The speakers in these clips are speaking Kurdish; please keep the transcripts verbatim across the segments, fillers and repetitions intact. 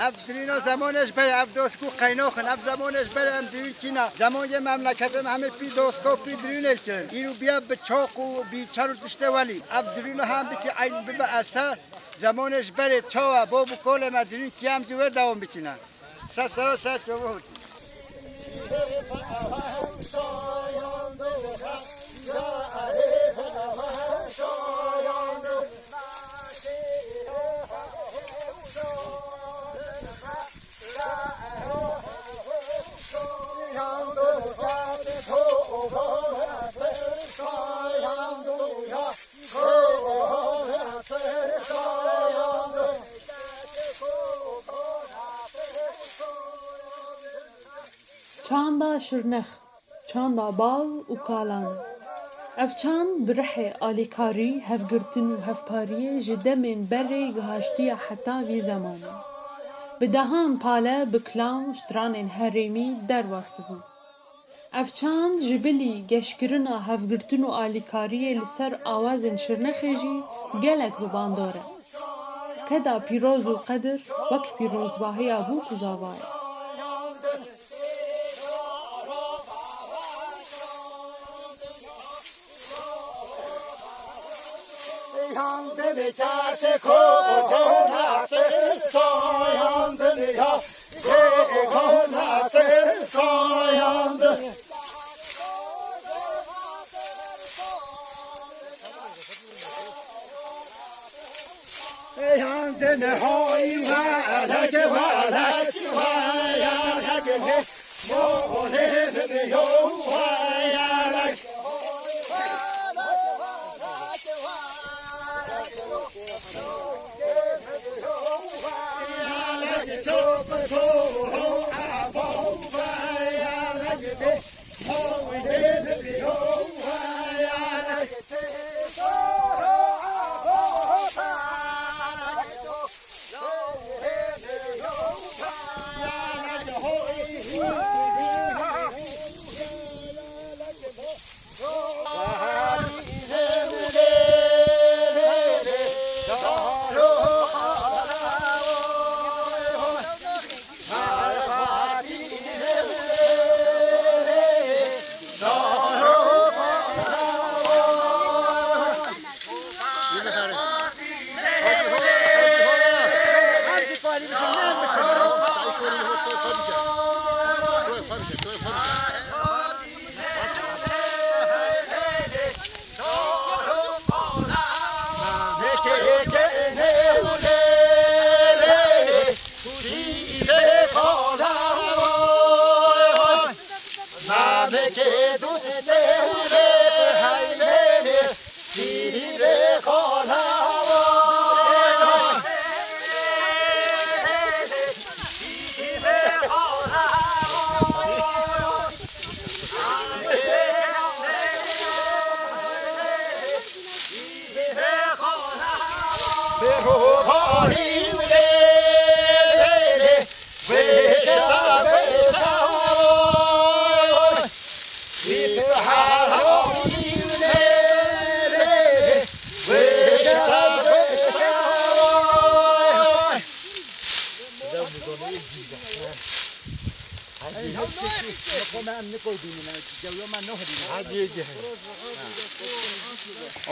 Ev dirîna zemanê ji berê, ev dosk û qeynox in. Ev zemanê ji berê em dirîn çîna. Zeman yê memleketê me hemê pî doska pî dirînê kirin. Îro biya bi çok û bi çar û tiştê welî. Ev dirîna hem bikî eyn bibe eser. Zemanê ji berê çawa bo bi kolê me dirîn çî em jî wê dewam bikîne. Ser sera ser çava hotî. Çanda Şirnex, çanda bal û kalan e. Ev çand bi rihê alîkarî, hevgirtin û hevpariyê ji demên berê gihaştiye heta vî zemanê. Bi dehan pale bi kilam û stranên herêmî derbas dibûn. Ev çand ji bilî geşkirina hevgirtin û alîkariyê li ser awazên Şirnexê jî gelek bi bandor e. Keda Pîroz û Qedir wek pîrozbahiya bûk û zavayê.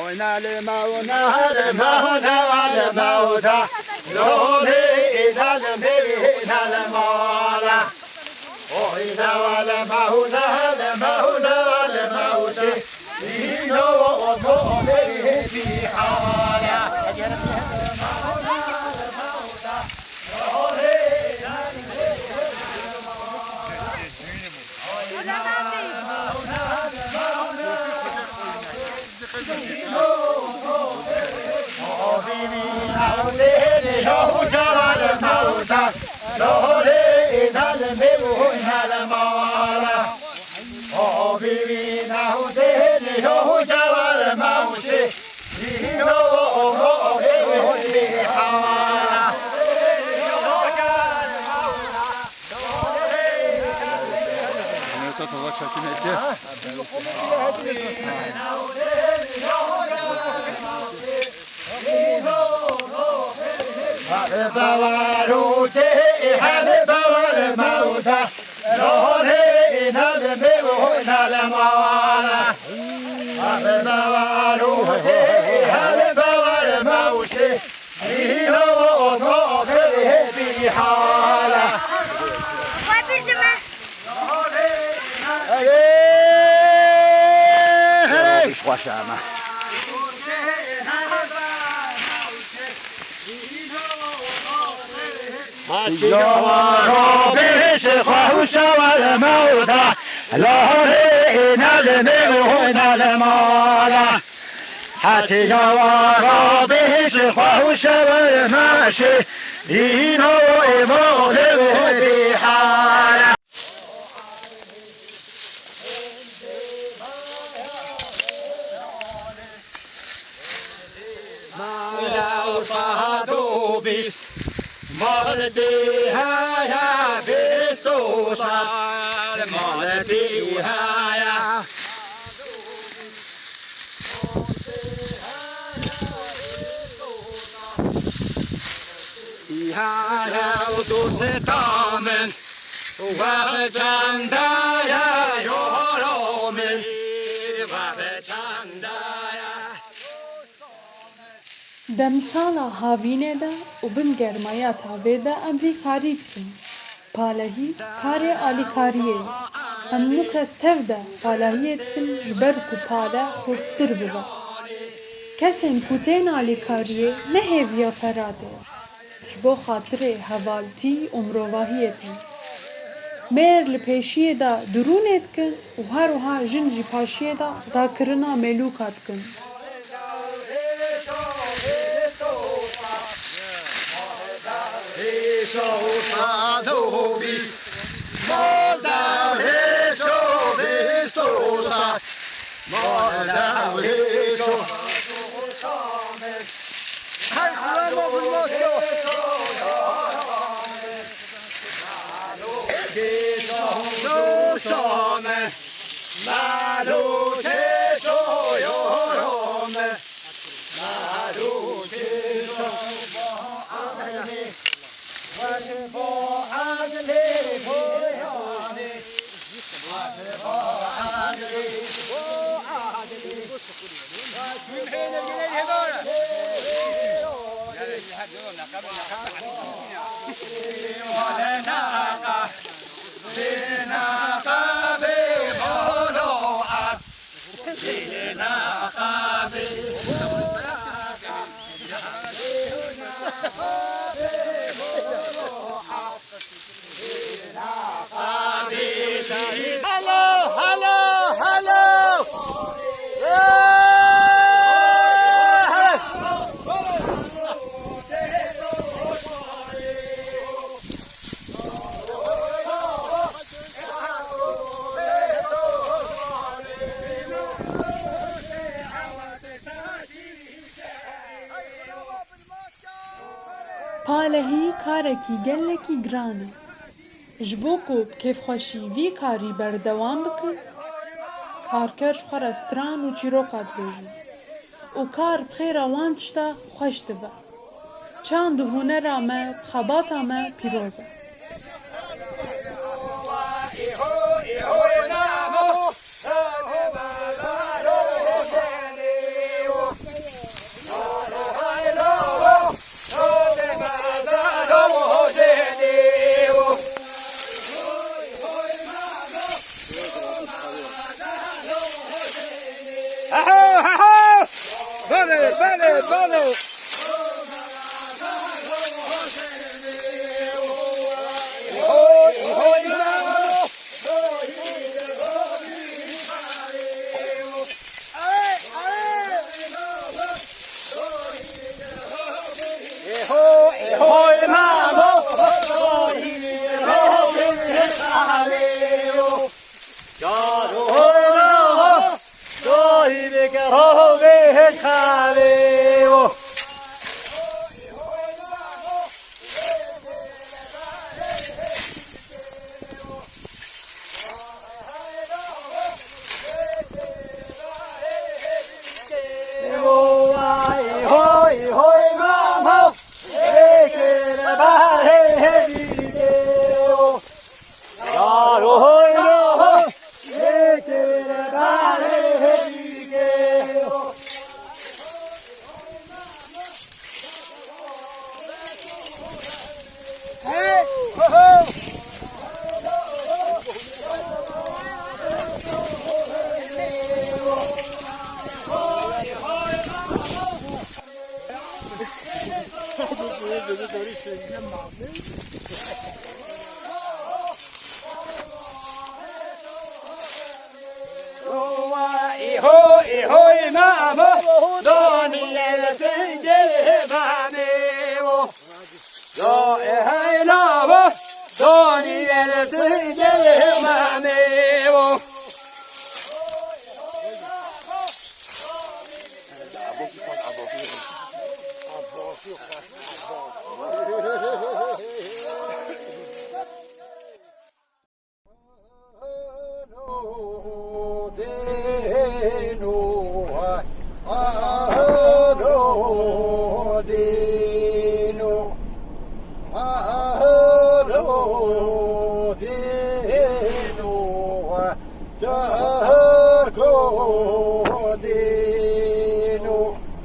Oyna le mauna le mauna le mauda. Lole ida le meri na le mala. Oyna le mauna le mauna le mauda. Ino o mo le bihala. Xweş e me. Hatice waro bêş xwe û şewel mewda, lahê nalmê û nalmala. Hatice waro bêş xwe û şewel meşê, dîno ê molê û bîhala. Mala û sed û bîst, mal tê heye, bîst û sed, mal tê heye. Îhare û dosta min, we çanda ye yoro min, we çanda ye. Demsala havînê de û bin germaya tavê de em vî karî dikin. Palehî karê alîkariyê ye. Hemû kes tev de palehiyê dikin ji ber ku pale xurttir bibe. Kesên ku tên alîkariyê ne hêviya pera tê. Ji bo xatirê hevaltî û mirovahiyê tên. Mêr li pêşiyê de dirûnê dikin û her wiha jin jî paşiyê de rakirina mêlûka dikin. Hello, hello, hello. Palehî karekî gelekî giran e. Ji bo ku bi kêfxweşî vî karî berdewam bikin, karker ji xwe re stran û çîroka dibêjin û kar bi xêra wan tişta xweş dibe. Çand û hunera me bi xebata me pîroz e. Hehe, hehe! Belê, belê, belê!